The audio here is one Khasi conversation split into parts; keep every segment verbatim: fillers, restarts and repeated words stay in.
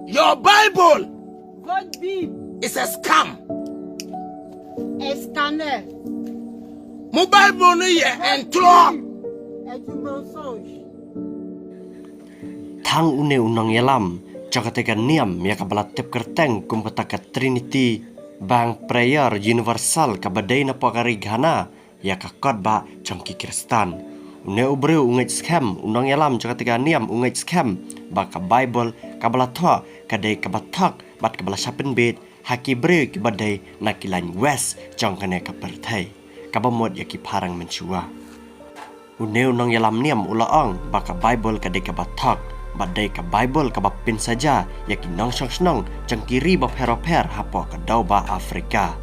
Your Bible Votre Bible is a scam. Est scanner. Mo Bible no yɛ ntlo. Est du mensonge. Tang une u nongïalam jong kata ka niam ïa kaba la tip kyrteng kum kata ka Trinity Bank Prayer Universal kaba dei na pokari Ghana ïa ka kot ba jong ki Khristan. Une u briew u ngeit skhem, u nongïalam jong kata ka niam u ngeit skhem ba ka Bible kaba la thoh ka dei kaba thok bad kaba la shah pynbeit ha ki briew kiba dei na ki lain West jong kane ka pyrthei, kaba mut ïa ki phareng mynshuwa. Une u nongïalam niam u la ong ba ka Bible ka dei kaba thok bad dei ka Bible kaba pynsaja ïa ki nongshong shnong jong ki ri bapher bapher hapoh ka dawbah Afrika.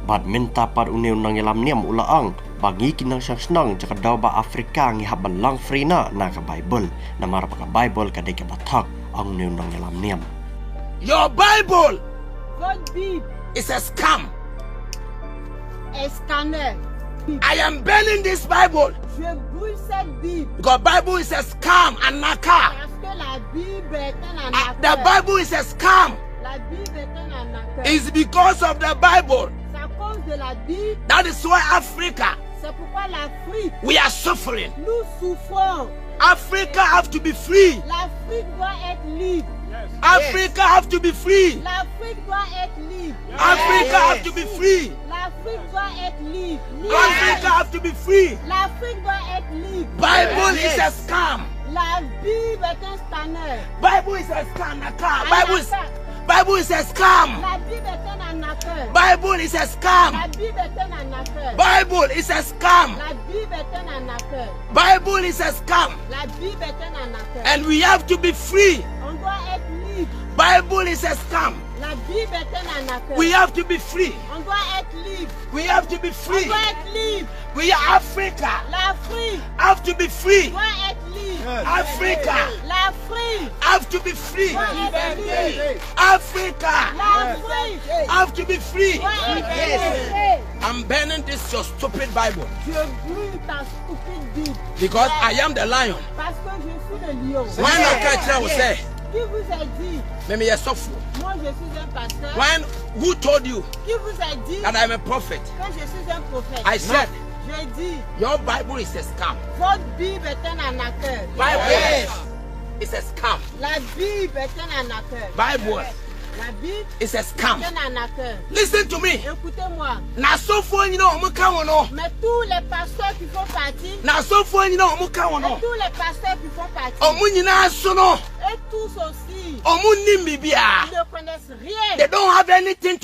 Bad mynta pat une u nongïalam niam u la ong ba ngi ki nongshong shnong jong ka dawbah Afrika ngi hap ban long free noh na ka Bible, namar ba ka Bible ka dei kaba thok, ong une u nongïalam niam. Your Bible Votre Bible is a scam. Est scanner. I am burning this Bible Je brûle cette Bible because Bible is a scam and naka. Parce que la Bible est un Ah, the arnaqueur. Bible is a scam. La Bible est un arnaqueur. It's because of the Bible. C'est à cause de la Bible. That is why Africa, C'est pourquoi l'Afrique, we are suffering. Nous souffrons. Africa have to be free. L'Afrique doit être libre. Africa have to be free. L'Afrique doit être libre. Africa have to be free. L'Afrique doit être libre. Africa have to be free. L'Afrique doit être libre. Bible is a scam. La Bible est un scanner. Bible is a scam. Naka. Bible is, Bible is a scam. La Bible est un arnaqueur. Bible is a scam. La Bible est un arnaqueur. Bible is a scam. La Bible est un arnaqueur. Bible is a scam. La Bible est un arnaqueur. And we have to be free. On doit être libre. Bible is a scam. La Bible est un arnaqueur. We have to be free. On doit être libre. We have to be On free. Doit être libre. We are Africa. L'Afrique Have to be free. Doit être libre. Africa L'Afrique Have to be free. Doit être libre. Africa L'Afrique Have to be free. Doit être libre. I'm burning this your stupid Bible Je brûle ta stupide Bible. Because I am the lion. Parce que je suis le lion. Why not catch us say? Qui vous a dit Mimi Yesofo. Moi, je suis un pasteur. When who told you Qui vous a dit that I'm a prophet? Que je suis un prophète? I said J'ai dit, your Bible is a scam. Votre Bible est un arnaqueur. Bible is a scam. La Bible est un arnaqueur. Bible La Bible is a scam. Est un arnaqueur. Listen to me. Écoutez-moi. Na asɔfoɔ nyinaa a wɔka wɔn ho. Mais tous les pasteurs qui font partie, Na asɔfoɔ nyinaa a wɔka wɔn et ho. Tous les pasteurs qui font partie, Wɔn nyinaa nso no. Et tous aussi, Wɔn nnim biribiara. Ils ne connaissent rien. They don't have anything